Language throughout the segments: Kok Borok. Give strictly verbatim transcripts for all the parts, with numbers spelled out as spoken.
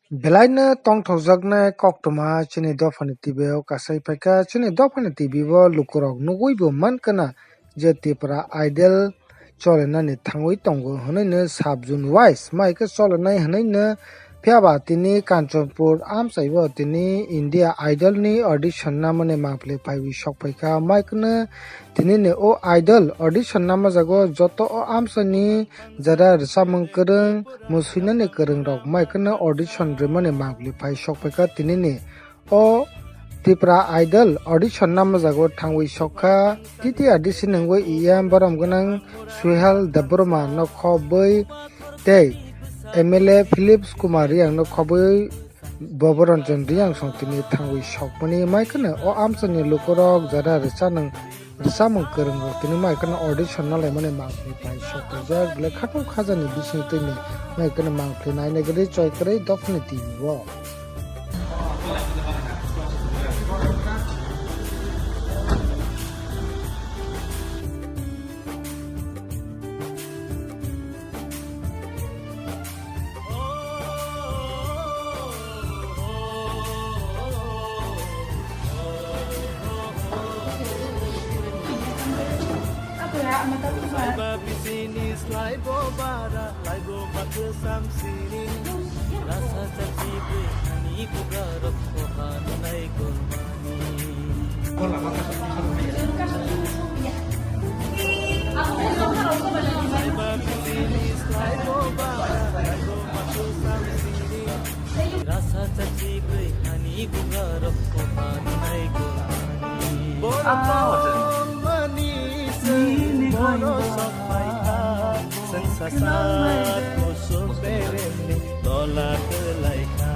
Belaino tongthokjaknai koktwma chini dophani T V o kasai phaikha. Chini dophani T V o lukurok nugwi bo mankha na je Tipra Idol cholenani thangwi tongo hwnwi no sub zone wise mai khe cholenai hwnwi no. Phiya ba tini Kanchanpur amchai o tini India Idol ni audition namani mangpili phaiwi sok phaikha. Mai kheno tini ni o Idol audition namajago joto o amchai ni jara rwchapmung kwrwng, mwswinani kwrwng rok mai kheno audition rwmani mangpili phai sok phaikha tini ni. O Tipra Idol audition namajago thangwi sokha T T R D C ni wngwi E M borom gwnang Suhel Debbarma no khobwi tei M L A Philips Kumar Reang no khobwi Bobo Ranjan Reang song tini thangwi sokmani mai kheno o amchaini lukurok jara rwchanang rwchapmung kwrwng rok tini mai kheno audition nalaimani mangpili phai sok phaijak belai khato khajani bising twi ni mai kheno mangpili naina gari choi kwrwi dophani T V o. Slaiba bisini slaibo bara, laibo bakhe samsini. Rasa chachi bwkhani bugarok kohan nai kolmani. Slaiba bisini slaibo bara, laibo bakhe samsini. Rasa chachi bwkhani bugarok kohan nai kolmani. Borok tongmani se borok sok phaikha. Chwng sasak kusuk beremni tola kwlaikha.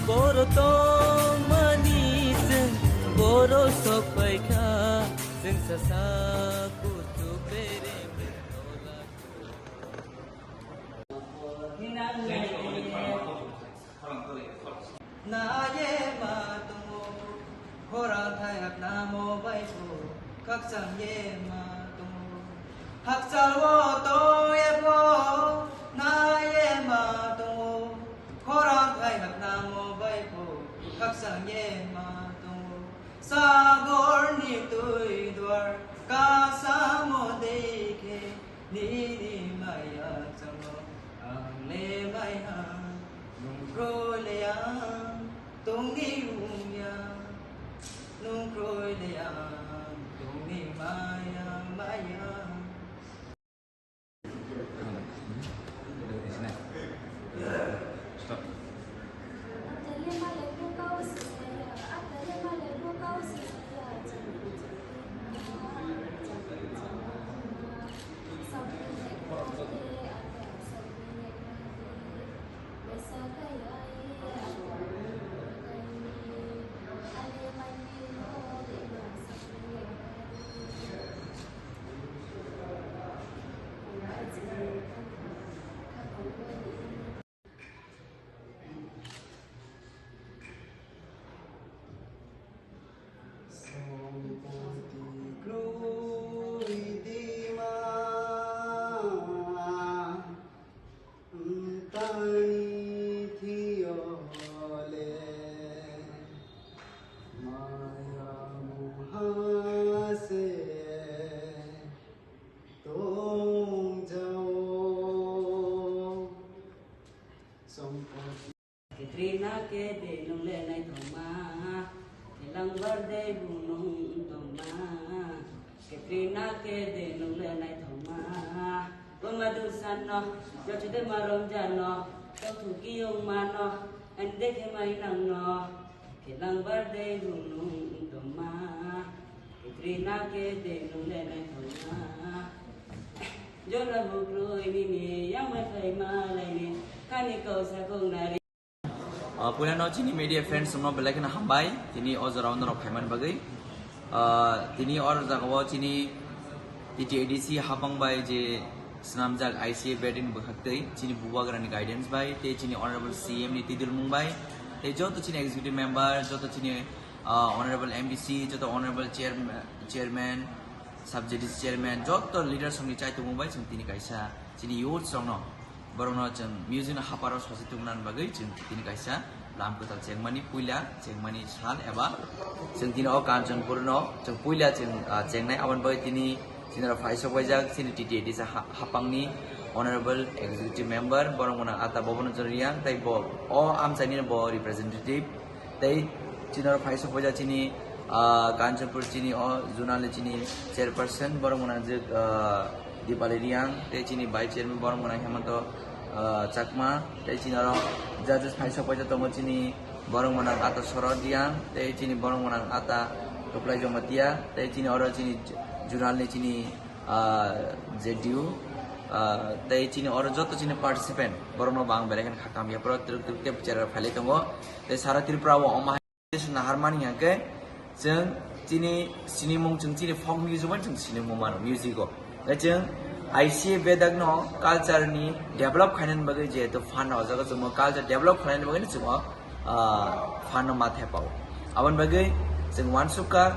Boro tongmani chwng boro sok phaikha. Chwng sasak kusuk beremni tola. Naye ma tongo, khorang thai hakna mo bai pho, khakchang ye ma tongo. Hakchal wo tong ye pho, naye ma tongo, khorang thai hakna mo bai pho, khakchang ye ma tongo. Sagor ni twi duar kasa mo dei khe, nini maya chalo ang le maya, nung kroi le ang tongni wngya, nung kroi le ang tongni maya maya. Tani thiyole maya muha se tongjao. Katrina kede nungle naithokma, Langbar de bunung tongma. Katrina kede nungle naithokma, buma dusano, yachude marom jano, tokhu kiyung mano, ande khe mai nangno, Langbar de bunung tongma. Katrina kede nungle naithokma, jora bukrui nini yamai phai malaini, kani kausa kong nari. Ah, puilano chini media friends rokno belai kheno hambai, tini o jorao norok phaimani bagwi. Ah, tini o jagao chini T T A D C habang bai je swnamjak I C A bedin bwkhaktwi chini bubagrani guidance bai tei chini honorable C M ni tidulmung bai tei joto chini executive member, joto chini, ah, honorable M D C, joto honorable chair-, chairman, sub J D C chairman, joto leaders rokni chaitumung bai chwng tini kaisa chini youths rokno Borokno chwng music no haparo sosi tubunani bagwi chwng tini kaisa lam kwtal chengmani puila chengmani sal eba chwng tini o Kanchanpur no chwng puila chwng, ah, chengnai. Aboni bagwi tini chini oro phai sok paijak chini T T A D C ha-, hapangni Honorable Executive Member borok mwnang Ata Bobon Choriyang tei bo o amchaini bo representative tei chini oro phai sok paijak chini, ah, Kanchanpur chini o zonal ni chini chairperson borok mwnang je, ah, Dipali Riang tei chini vice chairman borok mwnang Hemanto, ah, Chakma tei chini oro judges phai sok paijak tongo chini borok mwnang Ata Sorod Riang tei chini borok mwnang Ata Tuklai Jamatia tei chini oro chini zonal ni chini, ah, J D U, ah, tei chini oro joto chini participant borokno bo ang belai kheno kha kamya phoro twrwk twrwk tei chair rok phailai tongo tei sara Tripura o omo hai naharmani hwnkhe chwng chini sinimung chwng chini folk music bai chwng sinimung mano music o. Tei chwng I C A bedak no culture ni develop khainani bagwi jehetu fund o jaga chwngmo culture develop khainani bagwi chwngmo, ah, fund no ma thepao. Aboni bagwi chwng uansukha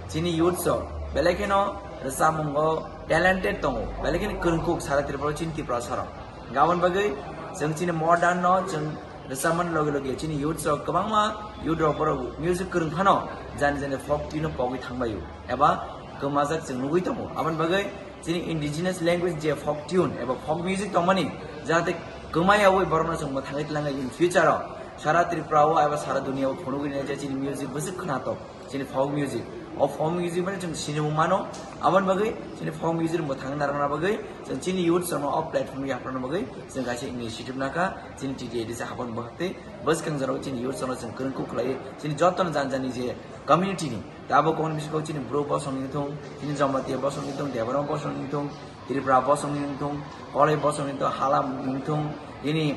chini youth rok belai kheno rwchapmungo talented tongo, belai kheno kwrwngkuk sara Tripura chini Tripura sarok. Aboni bagwi chwng chini modern no chwng rwchapmani loge loge chini youth rok kwbangma youth rok borok music kwrwng phano jani jani folk tune no pogwi thangbaio eba kwmajak chwng nugwi tongo. Aboni bagwi chini indigenous language je folk tune eba folk music tongmani jahate kwmayawi borokno chwng mwthangwi twlangwi in future o sara Tripura o eba sara dunia o phunugwi nai je chini music bwswk khwnatok. Chini folk music. O folk music mane chwng sinimung mano. Aboni bagwi chini folk music mwthangwi narwkna bagwi chwng chini youth rokno o platform yapharna bagwi chwng kaisa initiative nakha. Chini T T A D C hapang bwkhak tei bwskang jorao chini youth rokno chwng kwrwngkuk khlaiwi chini jotono jani jani je community ni tei abo community bisingo chini Bru bosong wngthung, chini Jamatia bosong wngthung, Debbarma bosong wngthung, Tripura bosong wngthung, Koloi bosong wngthung, Halam wngthung, chini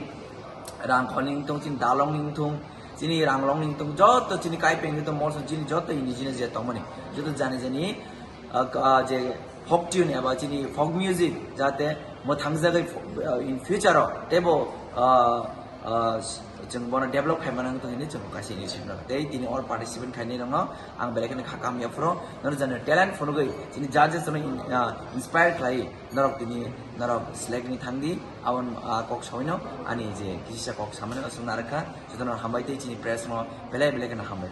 Rangkhol wngthung, chini Dalong wngthung, chini Ranglong wngthung, joto chini Kaipeng wngthung, Molsong chini joto indigenous je tongmani, joto jani jani, ah, ah, je folk tune eba chini folk music jate mwthangjagwi fo-, ah, in future o teibo, ah, ah, chwng bono develop khaimani wngthung hinwi chwng kaisa initiative nang. Tei tini or participant khainai rokno ang belai kheno kha kam yaphuru, nono jani talent phunugwi chini judges no in-, ah, inspire khlai. Norok tini norok select ni thangdi, abon, ah, kok sawino ani je kisisa kok samani aswk narwkha, jotono hambai tei chini press no belai belai kheno hambai.